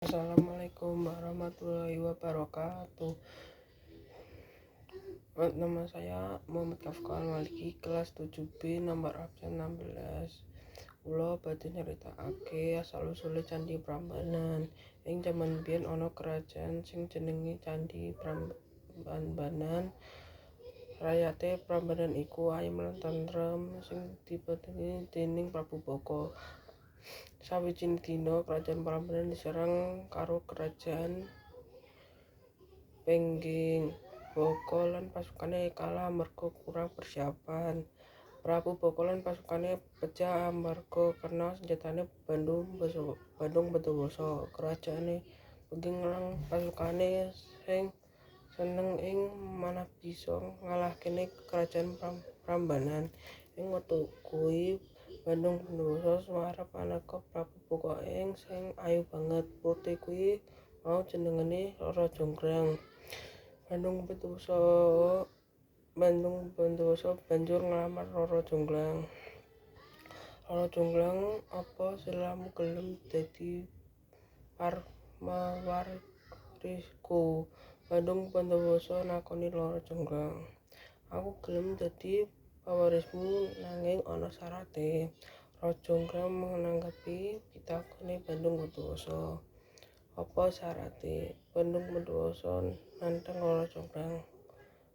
Assalamualaikum warahmatullahi wabarakatuh. Nama saya Muhammad Kafka Maliki, kelas 7B, nomor absen 16. Kula badhe nyeritakake asal usule Candi Prambanan. Ing jaman biyen ana kerajaan sing jenenge Candi Prambanan. Rayate Prambanan iku ayem lan tentrem sing dipetengi dening Prabu Boko. Sawijine dina kerajaan Prambanan diserang karo kerajaan Pengging. Boko lan pasukane kalah amarga kurang persiapan. Prabu Boko lan pasukane pejah amarga kena senjatane Bandung Bondowoso. Kerajaane Pengging lan pasukane sing seneng ing manah bisa ngalahkene kerajaan Prambanan. Ing wektu kuwi Bandung Bondowoso sumerep anake Prabu Boko ing sing ayu banget. Putri kuwi mau jenengane Roro Jonggrang. Bandung Bondowoso banjur nglamar Roro Jonggrang. Roro Jonggrang, apa sliramu gelem dadi pawarisku? Bandung Bondowoso nakoni Roro Jonggrang. Aku gelem dadi pawarismu nanging ana syarate. Roro Jonggrang nanggepi pitakone Bandung Bondowoso. Apa syarate? Bandung Bondowoso nantang Roro Jonggrang.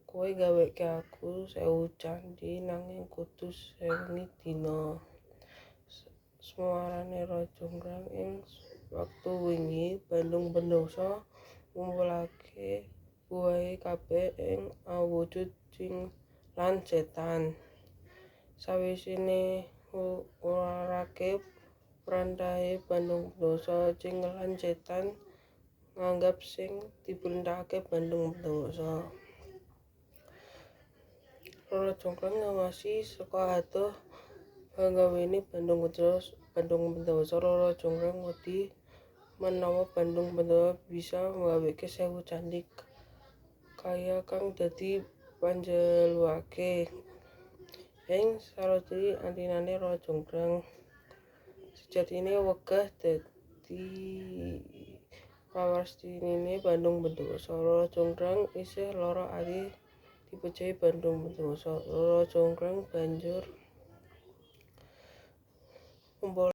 Kowe gaweke aku 1000 candhi nanging kudu sewengi dina. Swarane Roro Jonggrang ing wektu wingi Bandung Bondowoso ngumpulake buwahe kabeh ing awujud jin lan setan. Sawisine ngluwarake prantahe Bandung Bondowoso, jin lan setan nganggep sing diprintahake Bandung Bondowoso. Roro Jonggrang ngawasi saka adoh panggawene Bandung Bondowoso. Roro Jonggrang wedi menawa Bandung Bondowoso bisa nggaweke 1000 candhi kaya kang dadi panjalukake. Ing sarojine atinane Roro Jonggrang sejatine wegah dadi pawarisine Bandung Bondowoso. Roro Jonggrang isih lara ati dipejahi Bandung Bondowoso. Roro Jonggrang banjur ngumpulake